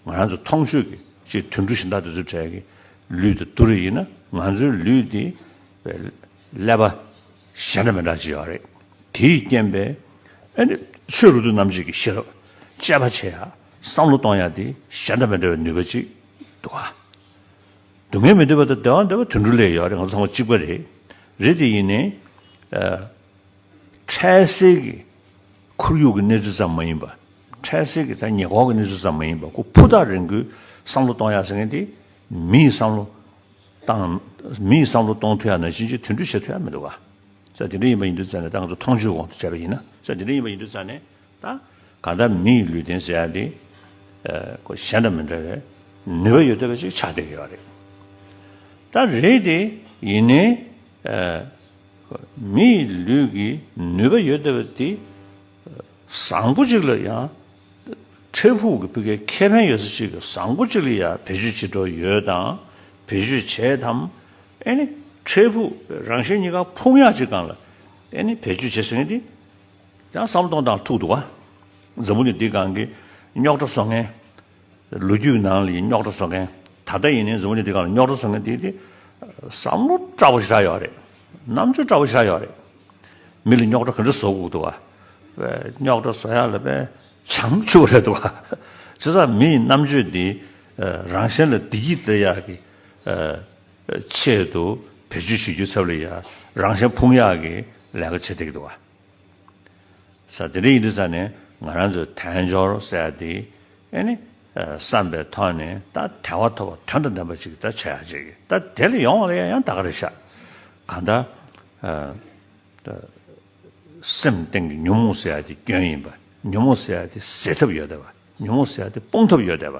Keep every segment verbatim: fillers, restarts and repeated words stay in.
ང་རང་ཚོ་མཐོང་ཆོས་ཀྱི་ཅིག་དུད་འགྲོ་གཞན་དག་དེ་ཚོའི་གྲས་ཀྱི་ལུས་དེ་བསྡུ་རེ་ཡིན་ན། ང་ཚོའི་ལུས་དེ་ཀླད་པ་གཞན་འདྲ་མི་འདྲ་ཅིག་ཡོད་རེད། དེའི་རྐྱེན་པས་ཨ་ནི་ཆོས་རབ་ཏུ་རྣམ་འབྱེད་ཀྱི་ཤེས་རབ་དཔྱད་པ་བྱེད་ཡ། བསམ་བློ་གཏོང་ཡ་དེ་གཞན་དང་མི་འདྲ་བའི་ནུས་པ་ཅིག་འདུག་ག་སྡུག་བསྔལ་མི་འདོད་པ་དང་བདེ་བ་འདོད་པ་དུད་འགྲོ་ལས་ཡོད་རེད། ང་ཚོ་ཚང་མ་གཅིག་པ་རེད། རེད་དེ་ཡིན་ནའི་ཨ། འཕྲལ་སེལ་གྱི་ཁོར་ཡུག་གི་གནས་ཚུལ་ཙམ་མ་ཡིན་པ། འཕྲལ་སེལ་གྱི་ད་ཉེ་འཁོར་གྱི་གནས་ཚུལ་ཙམ་མ་ཡིན་པ། ཁོ་ཕུ་ཐག་རིང་པོའི་བསམ་བློ་གཏོང་ཡག་ཟེར་མཁན་དེ། མིའི་བསམ་བློ་བཏང་། མིའི་བསམ་བློ་གཏོང་ཐུབ་ཡག་ནང་བཞིན་ཅིག་དེ་འདྲ་བྱེད་ཐུབ་ཡག་མི་འདུག་ག་ས་དེ་འདྲ་ཡིན་པ་ཡིན་དུས་ཙང་ནས། ད་ང་ཚོ་མཐོང་ཆོས་དབང་དུ་བྱས་པ་ཡིན་ན། ས་དེ་འདྲ་ཡིན་པ་ཡིན་དུས་ཙང་ནས། ད་གང་ལྟར་མིའི་ལུས་རྟེན་ཟེར་ཡག་དེ་ཁོ་གཞན་དང་མི་འདྲ་བའི་ནུས་པ་ཡོད་བསྡད་པ་ཅིག་ཆགས་བསྡད་ཀྱི་ཡོད་རེད། ད་རེད་དེ་ཡིན་ནའི། མིའི་ལུས་ཀྱི་ནུས་པ་ཡོད་བསྡད་པ་དེ་བཟང་པོ་ཅིག་ལ་ཡང་། འཕྲལ་ཕུགས་ཀྱི་ཕ་གིའི་ཁེ་ཕན་ཡོད་ས་ཅིག་གི་བཟང་པོ་ཅིག་ལ་ཡང་བེད་སྤྱོད་བྱེད་འགྲོ་ཡོད་དང་། བེད་སྤྱོད་བྱེད་དམ། ཨེ་ནི་འཕྲལ་ཕུགས་རང་གཞན་གཉིས་ཀ་ཕུང་ཡག་ཅིག་སྒང་ལ་ཨེ་ནི་བེད་སྤྱོད་བྱེད་ཟེར་མཁན་དེ། ཡང་བསམ་བློ་གཏོང་སྟངས་ཐུག་འདུག་ག་འཛམ་བུ་གླིང་འདི་སྒང་གི་རྙོག་དྲ་བཟོ་མཁན། ལོ་རྒྱུས་ནང་ལ་ཡི་རྙོག་དྲ་བཟོ་མཁན། ད་ལྟ་ཡིན་ནའི་འཛམ་བུ་གླིང་འདི་སྒང་ལ་རྙོག་དྲ་བཟོ་མཁན་དེ་དེ་བསམ་བློ་དྲག་པོ་ཞེ་དྲག་ཡོད་རེད། རྣམ་དཔྱོད་དྲག་པོ་ཞེ་དྲག་ཡོད་རེད། མི་ལ་རྙོག་དྲ་ག་འདྲ་བཟོ་དགོས་འདུག་ག་རྙོག་དྲ་བཟོ་ཡག་ལ་དཔེ་བྱང་ཆུབ་རེད་འདུག་ག་བྱས་ཙང་མིའི་རྣམ་དཔྱོད་འདི་རང་གཞན་ལ་བདེ་སྐྱིད་སྟེར་ཡག་གི་ཆེད་དུ་བེད་སྤྱོད་བྱེད་རྒྱུའི་ཚབ་ལ་ཡ་རང་གཞན་ཕུང་ཡག་གི་ལས་ཀ་བྱེད་བསྡད་ཀྱི་འདུག་ག་ས་དེ་འདྲ་ཡིན་དུས་ཙང་ནས་ང་རང་ཚོའི་དལ་འབྱོར་ཟེར་ཡ་དེ་ཨེ་ནི་བསམ་པའི་ཐོག་ནས་ད་དལ་བ་ཐོབ་པ་དོན་དང་ལྡན་པ་ཅིག་ད་བྱ་ཡག་ཅིག་ད་དེ་ལ་ཡོང་བ་ལ་ཡང་ཡང་ད་ག་རེ་བྱ། གང་ལྟར་ད་སེམས་སྟེང་གི་ཉོན་མོངས་ཟེར་ཡ་དེ་སྐྱོན་ཡིན་པ། ཉོན་མོངས་ཟེར་ཡ་དེ་ཟད་ཐབས་ཡོད་བསྡད་པ། ཉོན་མོངས་ཟེར་ཡ་དེ་སྤོང་ཐབས་ཡོད་བསྡད་པ།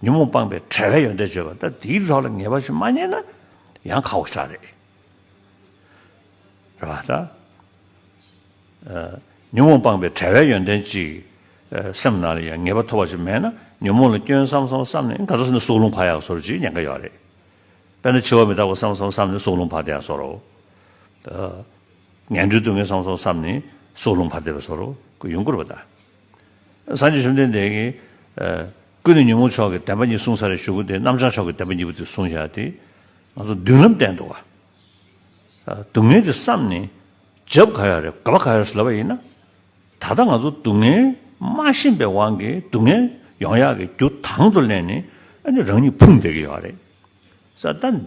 ཉོན་མོངས་སྤངས་པའི་བྲལ་བའི་ཡོན་ཏན་བརྗོད་པ། ད་དེའི་ཐོག་ལ་ངེས་པ་ཞིག་མ་རྙེད་ན་ཡང་ཁག་པོ་ཞེ་དྲག་རེད། རེད་བ་ད། ཉོན་མོངས་སྤངས་པའི་བྲལ་བའི་ཡོན་ཏན་ཅིག་སེམས་ནང་ལ་ཡང་ངེས་པ་ཐོབ་པ་ཞིག་མེད་ན། ཉོན་མོངས་ལ་སྐྱོན་བསམ་བསམ་བསམ་ནས་ག་ཚོད་ཟེར་ན་སྲོག་རླུང་འཕར་ཡག་བཟོ་འདྲ་ཅིག་ཉེན་ཁ་ཡོད་རེད། དཔེར་ན་འཆི་བ་མི་རྟག་པ་བསམ་བསམ་བསམ་ནས་སྲོག་རླུང་འཕར་བསྡད་ཡག་བཟོ་འདྲ། ངན་འགྲོའི་སྡུག་བསྔལ་བསམ་བསམ་བསམ་ནས་སྲོག་རླུང་འཕར་བསྡད་པ་བཟོ་འདྲ་ཡོང་གི་རེད་པ་ད། སངས་རྒྱས་བཅོམ་ལྡན་འདས་ཀྱིས་ཀུན་ནས་ཉོན་མོངས་མཆོག་གི་བདེན་པ་གཉིས་གསུངས་ཚར་རེད་ཞུ་གི་དེ། རྣམ་བྱང་མཆོག་གི་བདེན་པ་གཉིས་པོ་དེ་གསུངས་བཞག་དེ་ང་ཚོ་མདུན་ལམ་བསྟན་འདུག་ག་སྡུག་བསྔལ་དེ་བསམ་ནས་རྒྱབ་ག་ཡོད་རེད། དགོས་པ་ག་ཡོད་རེད་ལབ་པ་ཡིན་ན། ད་ལྟ་ང་ཚོ་སྡུག་བསྔལ་མ་ཤེས་པའི་དབང་གིས་སྡུག་བསྔལ་ཡོང་ཡག་གི་རྒྱུ་དང་དུ་ལེན་ནས་ཨ་ནི་རང་ཉིད་ཕུང་བསྡད་ཀྱི་ཡོད་རེད། ས་ད་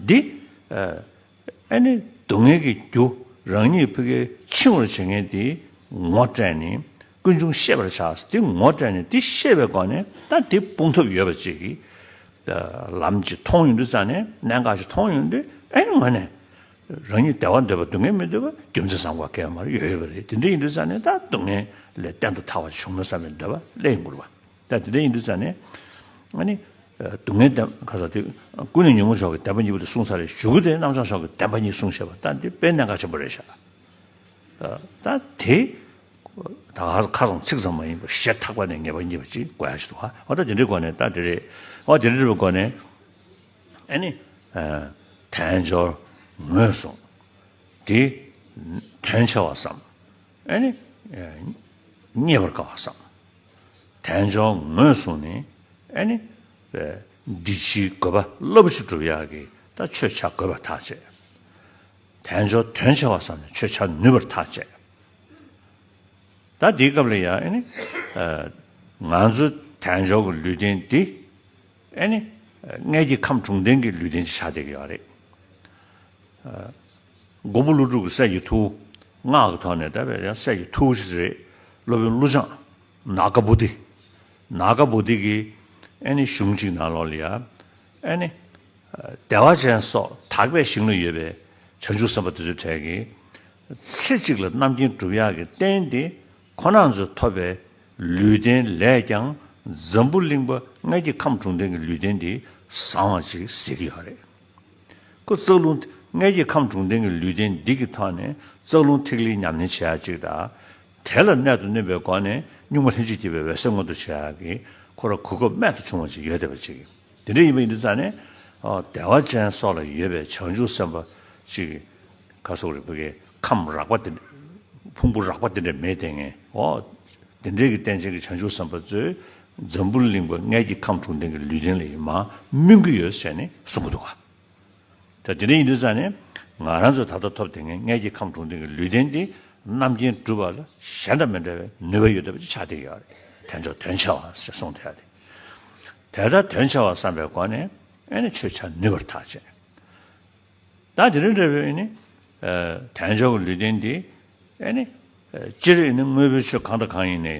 འདི་ཨ་ནི་སྡུག་བསྔལ་གྱི་རྒྱུ་རང་ཉིད་ཕ་གིར་འཆིང་བར་བྱེད་མཁན་དེ་ངོ་སྤྲད་ནས། ཀུན་འབྱུང་ཤེས་པར་བྱ། དེ་ངོ་སྤྲད་ནས་དེ་ཤེས་པའི་སྒོ་ནས་ད་དེ་སྤོང་ཐབས་ཡོད་པ་ཅིག་གི་ལམ་ཅིག་མཐོང་ཡོང་དུས་ཙང་ནས། གནད་འགག་ཅིག་མཐོང་ཡོང་དུས་ཨ་ནི་ངོས་ནས། རང་ཉིད་བདེ་བ་འདོད་པ་སྡུག་བསྔལ་མི་འདོད་པ་རྒྱུ་མཚན་བསམ་དགོས་གལ་མ་རེད། ཡོད་ཡོད་པ་རེད། དེ་འདྲ་ཡིན་དུས་ཙང་ནས་ད་སྡུག་བསྔལ་ལས་གཏན་དུ་ཐར་བ་བྱུང་ན་བསམ་པའི་འདོད་པ་སླེབས་ཡོང་གི་རེད་པ། ད་དེ་འདྲ་ཡིན་དུས་ཙང་ནས་ཨ་ནི་སྡུག་བསྔལ་བདེན་ཁ་ས་དེ་ཀུན་ནས་ཉོན་མོངས་མཆོག་གི་བདེན་པ་གཉིས་པོ་དེ་གསུངས་ཚར་རེད་ཞུ་གི་དེ། རྣམ་བྱང་མཆོག་གི་བདེན་པ་གཉིས་གསུངས་བཞག་པ་ད་འདི་དཔེ་གནད་འགག་ཆེན་པོ་རེད་ཤག་ད་ད་དེ། ད་ཁ་ཁ་སང་ཚིག་ཙམ་མ་ཡིན་པར་ཞེ་ཐག་པ་ནས་ངེས་པ་རྙེད་པ་ཅིག་དགོས་ཡ་ཞིག་འདུག་ཧ། འོ་ད་དེ་འདྲའི་སྒོ་ནས་ད་དེ་རེད། འོ་དེ་འདྲའི་སྒོ་ནས་ཨ་ནི་དལ་འབྱོར་ངོས་བཟུང་། དེ་དོན་ཆེ་བ་བསམ། ཨ་ནི་རྙེད་པར་དཀའ་བ་བསམ། དལ་འབྱོར་ངོས་བཟུང་ནས་ཨ་ནི་འདི་ཕྱིའི་དགོས་པ་རླབས་ཆེ་སྒྲུབ་ཡག་གི་ད་ཆོས་བྱ་དགོས་པ་ཐག་བཅད། དལ་འབྱོར་དོན་ཆེ་བ་བསམ་ནས་ཆོས་བྱ་ནུས་པར་ཐག་བཅད། ད་འདིའི་སྐབས་ལ་ཡང་ཨ་ནི་ང་ཚོའི་དལ་འབྱོར་གྱི་ལུས་རྟེན་འདི་ཨ་ནི་མངལ་གྱི་ཁམས་དྲུང་ལྡན་གྱི་ལུས་རྟེན་ཅིག་ཆགས་བསྡད་ཀྱི་ཡོད་རེད། མགོན་པོ་ཀླུ་སྒྲུབ་ཀྱི་སྲས་ཀྱི་ཐུ་བོ། སྔགས་ཀྱི་ཐོག་ནས་ད་བས་ཡང་སྲས་ཀྱི་ཐུ་བོ་ཞིག་རེད། སློབ་དཔོན་ཀླུ་བྱང་ནཱ་ག་བོ་དྷི། ནཱ་ག་བོ་དྷི་གི་ཨ་ནི་གཞུང་གཅིག་ནང་ལོགས་ལ་ཡང་ཨ་ནི། བདེ་བ་ཅན་སོགས་དག་པའི་ཞིང་ལ་ཡོད་པའི་བྱང་ཆུབ་སེམས་དཔའ་དེ་ཚོའི་གྲས་ཀྱིས། ཚེ་གཅིག་ལ་རྣམ་མཁྱེན་སྒྲུབ་ཡག་གི་རྟེན་དེ་ཁོ་རང་ཚོས་ཐོབ་པའི་ལུས་རྟེན་ལས་ཀྱང་འཛམ་བུ་གླིང་པ་མངལ་གྱི་ཁམས་དྲུང་ལྡན་གྱི་ལུས་རྟེན་དེ་བཟང་བ་ཅིག་གཟིགས་ཀྱི་ཡོད་རེད། ཁོ་རྩ་རླུང་མངལ་གྱི་ཁམས་དྲུང་ལྡན་གྱི་ལུས་རྟེན་འདི་གི་ཐོག་ནས་རྩ་རླུང་ཐིག་ལེའི་ཉམས་ལེན་བྱེད་ཡག་ཅིག་དང་། དེ་ལ་གནད་དུ་བསྣུན་པའི་སྒོ་ནས་གཉུག་མ་ལྷན་ཅིག་སྐྱེས་པའི་འོད་གསལ་མངོན་དུ་བྱེད་ཡག་གི་ཁོ་རང་གོ་སྐབས་རྨད་དུ་བྱུང་བ་ཅིག་ཡོད་བསྡད་པ་ཅིག་དེ་འདྲ་ཡིན་པ་ཡིན་དུས་ཙང་ནས། ཨོ་བདེ་བ་ཅན་སོགས་ལ་ཡོད་པའི་བྱང་ཆུབ་སེམས་དཔའ་ཅིག་ག་སོགས་རིག་པའི་ཁམས་རགས་པ་དེ། ཕུང་པོ་རགས་པ་དེ་འདྲ་མེད་དེ་ངས། ཨོ་དེ་འདྲའི་གི་རྟེན་ཅན་གྱི་བྱང་ཆུབ་སེམས་དཔའ་ཚོས་ འཛམ་བུ་གླིང་པ་མངལ་གྱི་ཁམས་དྲུང་ལྡན་གྱི་ལུས་རྟེན་ལ་ཡིན་མ་སྨིན་གྱི་ཡོད་ཟེར་ནས་གསུང་གི་འདུག་ག་ད་དེ་འདྲ་ཡིན་དུས་ཙང་ནས་ང་རང་ཚོ་ད་ལྟ་ཐོབ་དེ་ངའི་མངལ་གྱི་ཁམས་དྲུང་ལྡན་གྱི་ལུས་རྟེན་འདི་རྣམ་མཁྱེན་གྲུབ་པ་ལ་གཞན་དང་མི་འདྲ་བའི་ནུས་པ་ཡོད་བསྡད་པ་ཅིག་ཆགས་བསྡད་ཡོད་རེད། དལ་འབྱོར་དོན་ཆེ་བ་ཞེས་གསུངས་བསྡད་ཡོད་རེད། དེ་ལྟར་དོན་ཆེ་བ་བསམ་པའི་སྒོ་ནས་ཨེ་ནི་ཆོས་ཆ་ནུས་པར་ཐག་བཅད། ད་དེ་རིང་འདྲ་བའི་ནི་དལ་འབྱོར་གྱི་ལུས་རྟེན་འདི་ཨེ་ནི་སྤྱིར་ཨེ་ནི་དངོས་པོའི་ཆོས་གང་དང་གང་ཡིན་ནའི་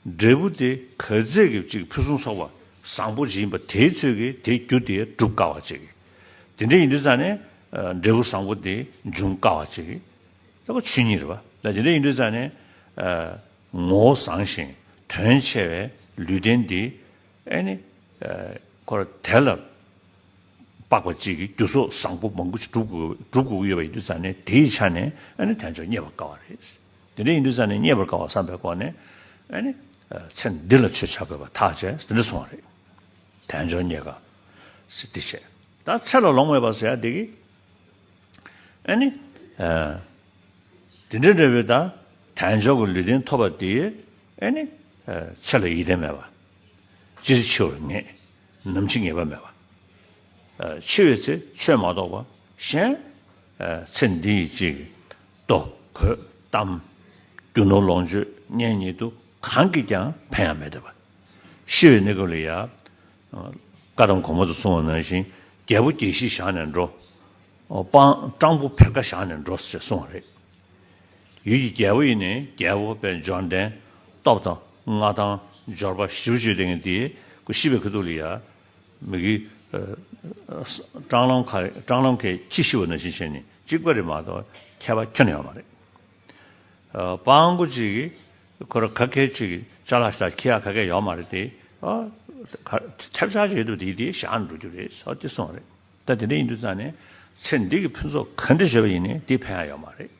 འབྲས་བུ་དེ་ག་ཚད་ཀྱི་ཅིག་ཕུན་སུམ་ཚོགས་པ་བཟང་པོ་ཅིག་ཡིན་པ་དེའི་ཚོད་ཀྱིས་དེའི་རྒྱུ་དེ་སྒྲུབ་དཀའ་བ་ཅིག་དེ་འདྲ་ཡིན་དུས་ཙང་ནས་འབྲས་བུ་བཟང་པོ་དེ་འབྱུང་དཀའ་བ་ཅིག་ད་ག་ཆོས་ཉིད་རེད་པ། ད་དེ་འདྲ་ཡིན་དུས་ཙང་ནས་ངོ་བོ་བཟང་ཞིང་དོན་ཆེ་བའི་ལུས་རྟེན་འདི་ཨེ་ནི་ཁོ་ར་དེ་ལ་དཔག་པ་གཅིག་གིས་རྒྱུ་ཚོགས་བཟང་པོ་མང་པོ་ཞིག་སྒྲུབ་དགོས་སྒྲུབ་དགོས་ཀྱི་ཡོད་པ་ཡིན་དུས་ཙང་ནས་དེའི་ཆ་ནས་ཨ་ནི་དལ་འབྱོར་རྙེད་པར་དཀའ་བ་རེད། དེ་འདྲ་ཡིན་དུས་ཙང་ནས་རྙེད་པར་དཀའ་བ་བསམ་པའི་སྒོ་ནས་ཨ་ནི་ཚེ་འདི་ལ་ཆོས་བྱ་དགོས་པ་ཐག་བཅད་དེ་འདྲ་གསུངས་པ་རེད། དལ་འབྱོར་རྙེད་དཀའ་ཟེར་འདི་བྱས། ད་ཚེ་ལ་ལོང་མེད་པ་ཟེར་ཡ་འདི་གི་ཨ་ནི། དེ་འདྲའི་འདྲ་བའི་ད་དལ་འབྱོར་གྱི་ལུས་རྟེན་ཐོབ་པ་དེ་ཨེ་ནི་ཚེ་ལ་ཡིད་བརྟན་མེད་པ། སྤྱིར་འཆི་བར་ངེས། ནམ་འཆི་ངེས་པ་མེད་པ། འཆི་བའི་ཚེ་ཆོས་མ་གཏོགས་པ་གཞན་ཚེ་འདི་ཡི་གཅིག་གི་ལྟོ་གོས་གཏམ་རྒྱུ་ནོར་ལོངས་སྤྱོད་གཉེན་ཉེ་དུ་གང་གིས་ཀྱང་ཕན་ཡང་མེད་བསྡད་པ། ཤི་བའི་གནས་སྐབས་ལ་ཡ། བཀའ་གདམས་གོང་མ་ཚོ་གསུངས་པ་ནང་བཞིན་རྒྱལ་པོ་རྒྱལ་བཞི་བཞག་ནས་འགྲོ། སྤང་སྤྲང་པོ་བེར་ཀ་བཞག་ནས་འགྲོ་ཞེས་གསུངས་པ་རེད། ཡུལ་གྱི་རྒྱལ་པོ་ཡིན་ནའི་རྒྱལ་པོ་པའི་འབྱོར་ལྡན་སྟོབས་དང་མངའ་ཐང་འབྱོར་པ་ཞེ་པོ་ཅིག་ལྡན་མཁན་དེ་ཁོ་ཤི་བའི་ཁ་ཐུག་ལ་ཡ། མི་གི་སྤྲང་ལམ་ཁ་སྤྲང་ལམ་ཁའི་ཁྱི་ཤི་བ་ནང་བཞིན་བྱས་ནས་གཅིག་པ་རེད་མ་གཏོགས་ཁྱད་པར་ཁྱོན་ནས་ཡོད་མ་རེད། སྤང་གོ་ཅིག་གིས་ཁོ་ར་ག་གེ་ཅིག་གིས་ཅ་ལག་ཞིག་ཁྱེར་ཡག་ག་གེ་ཡོད་མ་རེད་དེ། ཐེབས་ཆག་ཅིག་ཡོད་དུས་དེ་དེ་བཞག་ནས་འགྲོ་རྒྱུ་རེད་ཟེར་དེ་གསུངས་རེད། ད་དེ་འདྲ་ཡིན་དུས་ཙང་ནས་ཚེ་འདི་གི་ཕུན་ཚོགས་ག་འདྲ་བྱས་པ་ཡིན་ནའི་དེ་ཕན་ཡག་ཡོད་མ་རེད།